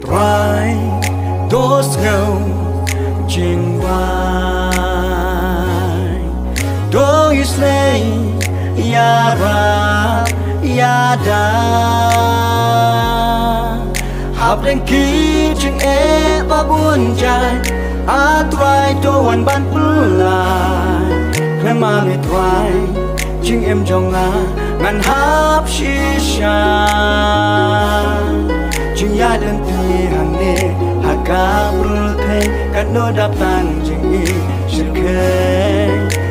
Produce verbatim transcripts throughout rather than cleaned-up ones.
Trai, to sngew jingduwai, to isynei ïarap ïada. Hapdeng ki jingeh ba bun jait, A Trai to wan ban pynlait. Khlem ma me Trai, jingim jong nga ngan hap shisha. Jingïaid lynti hangne ha ka pyrthei, katno dap tang jingïeit shyrkhei.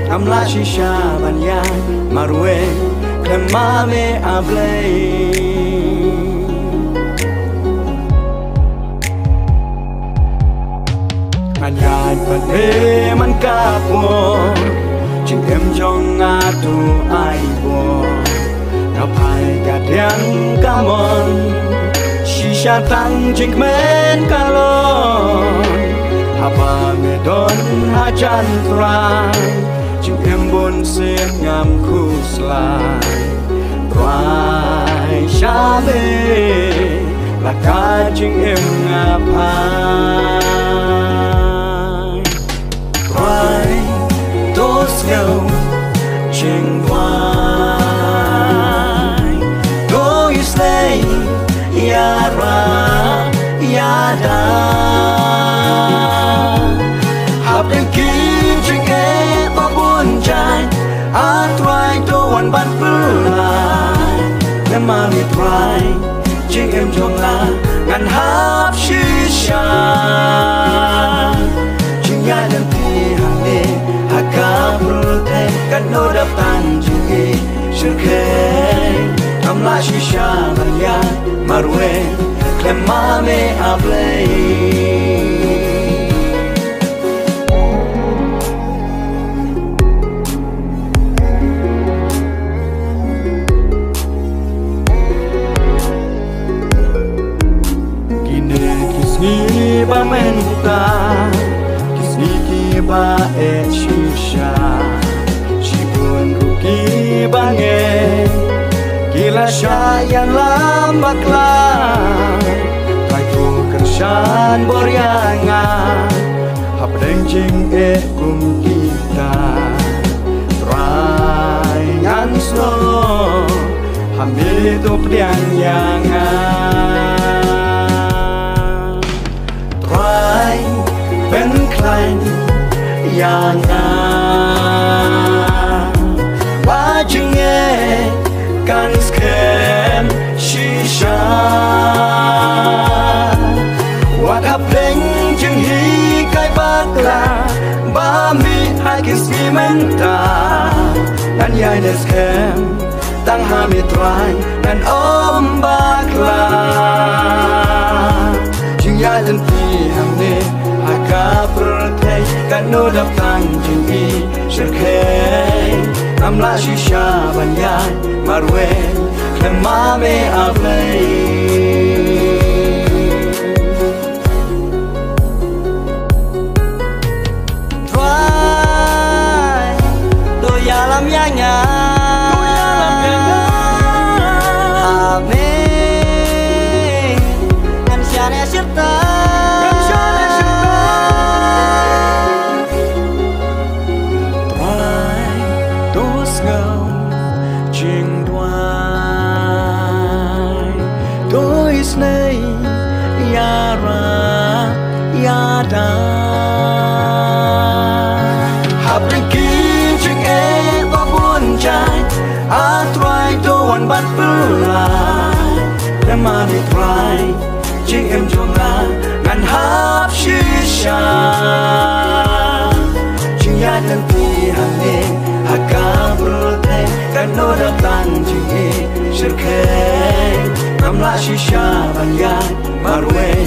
Ngam lah shisha ban ïaid marwei, khlem ma me A Blei. Ngan ïaid bad me man ka por, jingim jong nga to ai bor. Nga phai ka diang ka mon, shisha tang jingkmen ka long. Haba me don hajan Trai, jingim bun sien ngam khuslai. Trai, sha me la ka jingim nga phai. Trai, to sngew jingduwai, to isynei ïarap ïada. Hapdeng ki jingeh ba bun jait, A Trai to wan ban pynlait. Khlem ma me Trai, jingim jong nga ngan hap shisha. Jingïaid lynti hangne ha ka pyrthei, katno dap tang jingïeit shyrkhei. Ngam lah shisha ban ïaid marwei, khlem ma me A Blei. Kine ki sngi ba mynta, ki sngi kiba eh shisha. Shibun ruh kiba ngeit, ki la shah ïalam bakla. Trai to kyrshan bor ïa nga, hapdeng jingeh kum kita. Trai, ngan snoh ha me to pdiang ïa nga. Trai, pynkhlaiñ ïa nga ba jingeh kan skhem shisha. Wat hapdeng jinghikai bakla ba mih ha ki sngi mynta, ngan ïai leh skhem tang ha me Trai, ngan ym bakla. Jingïaid lynti hangne ha ka pyrthei, katno dap tang jingïeit shyrkhei. Ngam lah shisha ban ïaid marwei, khlem ma me A Blei. Trai, to ïalam ïa nga. Ha me ngan shaniah shirta. Trai, to sngew jingduwai, to isynei ïarap ïada. Hapdeng ki jingeh ba bun jait, A Trai to wan ban pynlait. Khlem ma me Trai, jingim jong nga ngan hap shisha. Jingïaid lynti hangne ha ka pyrthei, katno dap tang jingïeit shyrkhei. Ngam lah shisha ban ïaid marwei,